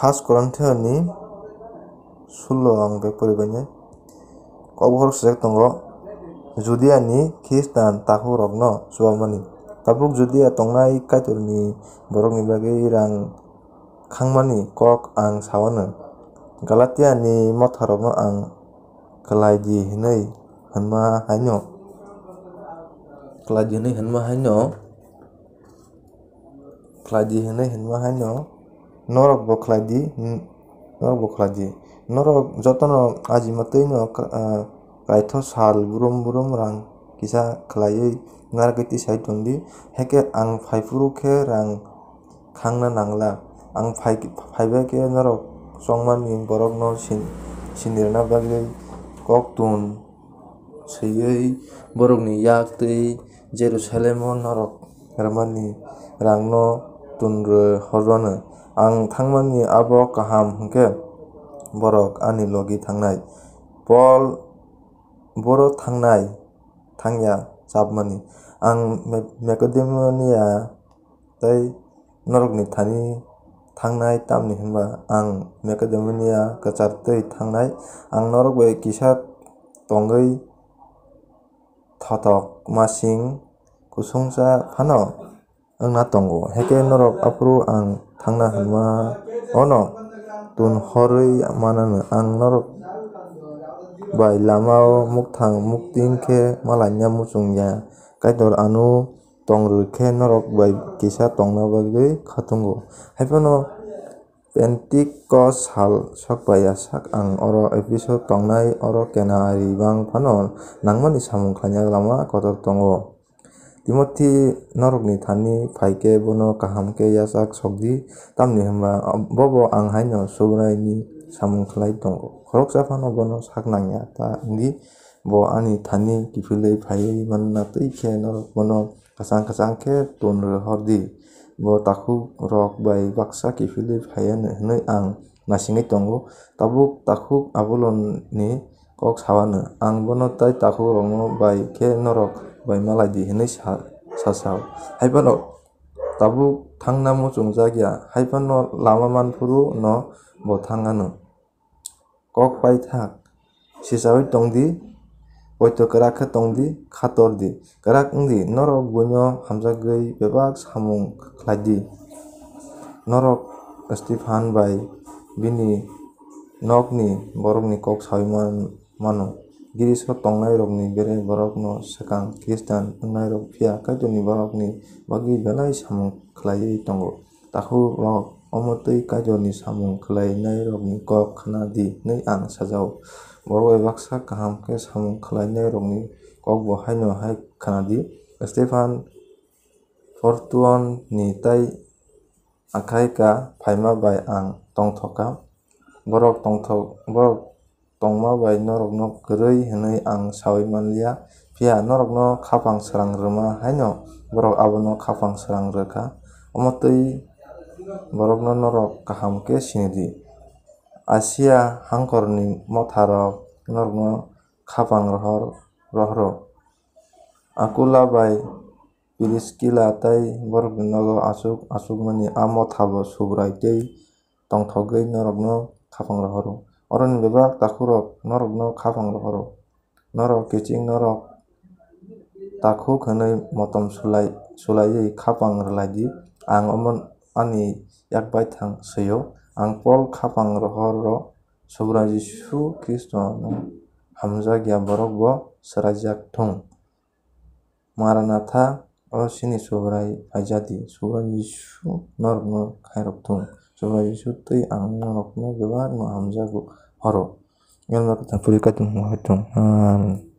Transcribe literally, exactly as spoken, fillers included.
First Korinthoni sullo ang bek poribainai. Kokbohor swijak tongo, Judiani Khristan takhukrokno chubamani. Tabuk Judia tongnai Kaitorni borokni bagwi rang khangmani kok ang sawano. Galatiani motharokno ang khlai di hwnwi hwnma haino, khlai di hwnwi hwnma haino, khlai di hwnwi hwnma haino, norok bo khlai di, n-, norok bo khlai di. Norok jotono ajima twino ka-, ah, kaitho sal brum brum rang kisa khlaiwi narwgwi tisai tong di. Hakhe ang phai phuru khe rang khangna nangla. Ang phai-, phaibai khe norok chongmani borokno sin-, sinirna bagwi koktun swiwi borokni yak twi Jerusalemo norok rwmani rangno tun rw horjano. Ang thangmani abo kaham hwnkhe borok ani logi thangnai. Pol boro thangnai thangya chapmani. Ang Me-, Makedonia tei norokni thani thangnai, tamni hwnba ang Makedonia kwchar twi thangnai. Ang norok bai kisa tongwi thotok masing kusungsa phano wngna tongo. Hakhe norok aphuru ang thangna hwnma ono tun horwi manano. Ang norok bai lamao mukthang mukting khe malaina muchung ya. Kaitor ano tong rw khe norok bai kisa tongna bagwi khatungo. Haiphano Pentikos sal sok bai ya sak ang oro Epheso tongnai oro kenari bang phano nangmani samung khlaina lama kotor tongo. Timothi norokni thani phai khe bono kaham khe yachak sok di, tamni hwnba bobo ang haino Subraini samung khlai tongo. Khoroksa phano bono sak nangya ta wng di, bo ani thani kiphilwi phaiwi manna twi khe norok bono kwchang kwchang khe tun rw hor di. Bo takhukrok bai baksa kiphilwi phai ya hwnwi ang naisingwi tongo. Tabuk takhuk Apoloni kok sawano, ang bono tei takhukrokno bai khe norok bai malai di hwnwi sa-, sa sao. Haiphano tabuk thangna muchungjak ya, haiphano lama man phuru no bo thang anw. Kok paithak, sichaui tong di, poito kwrak khe tong di, khator di, kwrak wng di, norok buino hamjagwi bebak samung khlai di. Norok Stephan bai bini nokni borokni kok saui man-, mano. Giriso tongnairokni bere borokno swkang Khristan wngnairok phiya Kaitorni borokni bagwi belai samung khlaiwi tongo. Takhukrok, omo twi Kaitorni samung khlainairokni kok khna di hwnwi ang sajao. Borok bai baksa kaham khe samung khlainairokni kokbo haino hai khna di. Stephan, Fortuon ni tei Akhaika phaima bai ang tongthok kha. Borok tongthok, borok tongma bai norokno kwrwi hwnwi ang saui man liya, phiya norokno khapang srang rwma haino borok abono khapang srang rw kha. Omo twi borokno norok kaham khe sini di. Asia hangkorni motharok norokno khapang rohor, rohoro. Akula bai Priskila tei borokni nogo achuk achukmani a mothabo Subrai tei tongthogwi norokno khapang rohoro. Oroni bebak takhukrok norokno khapang rohoro. Norok kiching norok takhuk hwnwi motom sulai-, sulaiwi khapang rwlai di. Ang omo ani yak baithang swi-o. Ang Pol khapang rohoro, Subrai Jisu Khristono hamjak ya borok bo swraijak thung. Maranatha, o chini Subrai phaijadi, Subrai Jisu norokno khairok thung. Subrai Jisu twi ang norokno bebakno hamjago horo. Elma kwthang phuri kaitung hor thung. Amen.